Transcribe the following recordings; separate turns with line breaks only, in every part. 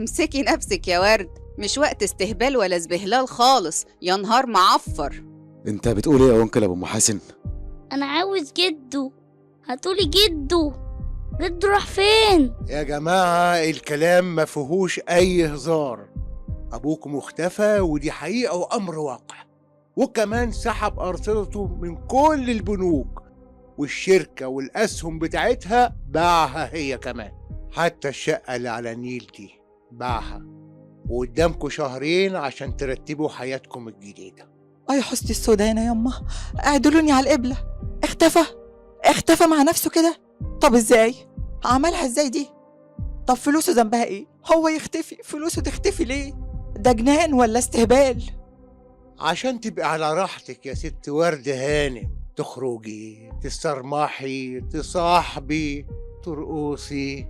امسكي نفسك يا ورد، مش وقت استهبال ولا ازبهلال خالص، يا نهار معفر.
انت بتقول ايه يا uncle ابو محاسن؟
انا عاوز جدو، هاتولي جدو. جدو راح فين؟
يا جماعة الكلام ما فيهوش أي هزار، أبوكم اختفى ودي حقيقة وأمر واقع، وكمان سحب أرصدته من كل البنوك والشركة والأسهم بتاعتها باعها هي كمان، حتى الشقة اللي على النيل دي باعها. وقدامكم شهرين عشان ترتبوا حياتكم الجديدة.
يا حستي السودانة يما، اعدلوني على القبلة. اختفى، اختفى مع نفسه كده؟ طب ازاي؟ عملها ازاي دي؟ طب فلوسه ذنبها ايه؟ هو يختفي فلوسه تختفي ليه؟ ده جنان ولا استهبال؟
عشان تبقى على راحتك يا ست ورد هانم، تخرجي تسترمحي تصاحبي ترقصي.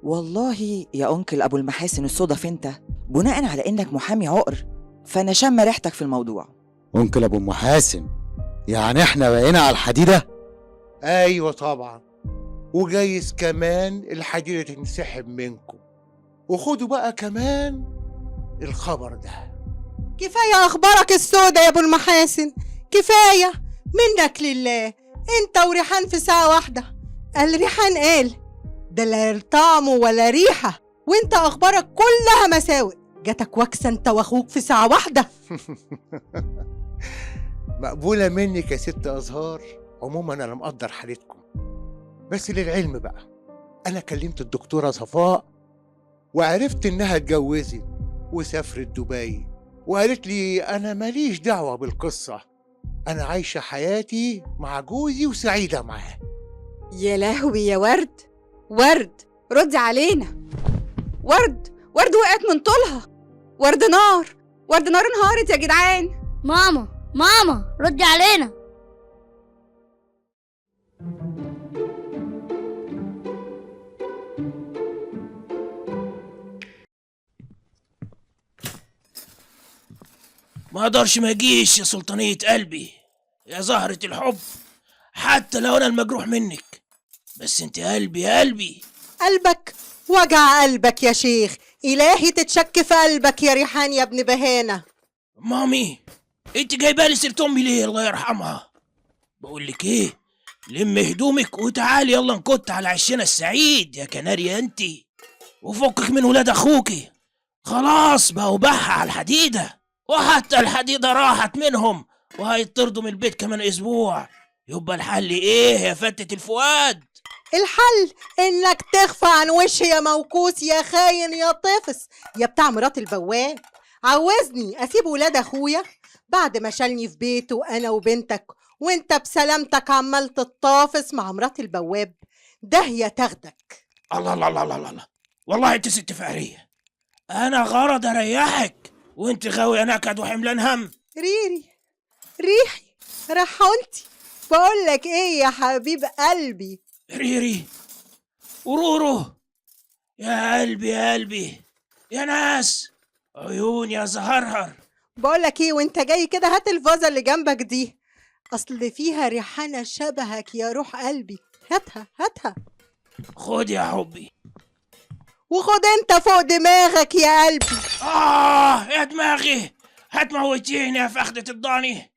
والله يا أنكل أبو المحاسن الصدف أنت، بناء على إنك محامي عقر، فأنا شم ريحتك في الموضوع.
أنكل أبو محاسن، يعني إحنا بقينا على الحديدة؟
أيوة طبعا، وجايز كمان الحديدة تنسحب منكم. وخدوا بقى كمان الخبر ده.
كفاية أخبارك السودة يا أبو المحاسن، كفاية منك لله. أنت وريحان في ساعة واحدة. قال ريحان قال ده لا طعم ولا ريحة، وانت أخبارك كلها مساوئ، جاتك وكسة انت واخوك في ساعة واحدة.
مقبولة منك يا ست أزهار. عموما أنا مقدر حالتكم، بس للعلم بقى أنا كلمت الدكتورة صفاء وعرفت إنها اتجوزت وسافرت دبي، وقالت لي أنا ماليش دعوة بالقصة، أنا عايشة حياتي مع جوزي وسعيدة معاه.
يا لهوي يا ورد، ورد ردي علينا. ورد، ورد وقعت من طولها. ورد نار، ورد نار انهارت يا جدعان.
ماما، ماما ردي علينا.
ما اقدرش ما اجيش يا سلطانية قلبي، يا زهرة الحب، حتى لو انا المجروح منك، بس انت قلبي قلبي.
قلبك وجع قلبك يا شيخ، إلهي تتشك في قلبك يا ريحان يا ابن بهانة.
مامي انت جايبالي سيرة امي ليه؟ الله يرحمها. بقول لك ايه، لم هدومك وتعالي يلا نكت على عشنا السعيد يا كناريا انت، وفكك من ولاد اخوكي، خلاص بقوا بحة على الحديدة، وحتى الحديدة راحت منهم وهيطردوا من البيت كمان اسبوع. يبقى الحل ايه يا فتة الفؤاد؟
الحل انك تخفى عن وشي يا موكوس يا خاين يا طفس يا بتاع مرات البواب. عاوزني اسيب ولاد اخويا بعد ما شالني في بيته انا وبنتك، وانت بسلامتك عمال تطافس مع مرات البواب؟ ده هي تاخدك.
الله الله الله الله الله، والله انت ست فقرية، انا غرض اريحك وانت غاوية نكد وحملان هم.
ريري ريحي رحونتي، بقول لك ايه يا حبيب قلبي.
ريري ورورو يا قلبي يا قلبي يا ناس، عيون يا زهرهر.
بقول لك ايه، وانت جاي كده هات الفازة اللي جنبك دي، اصل فيها ريحانة شبهك يا روح قلبي، هاتها هاتها.
خد يا حبي.
وخد انت فوق دماغك يا قلبي.
يا دماغي، هتموتيني يا فخدة الضاني.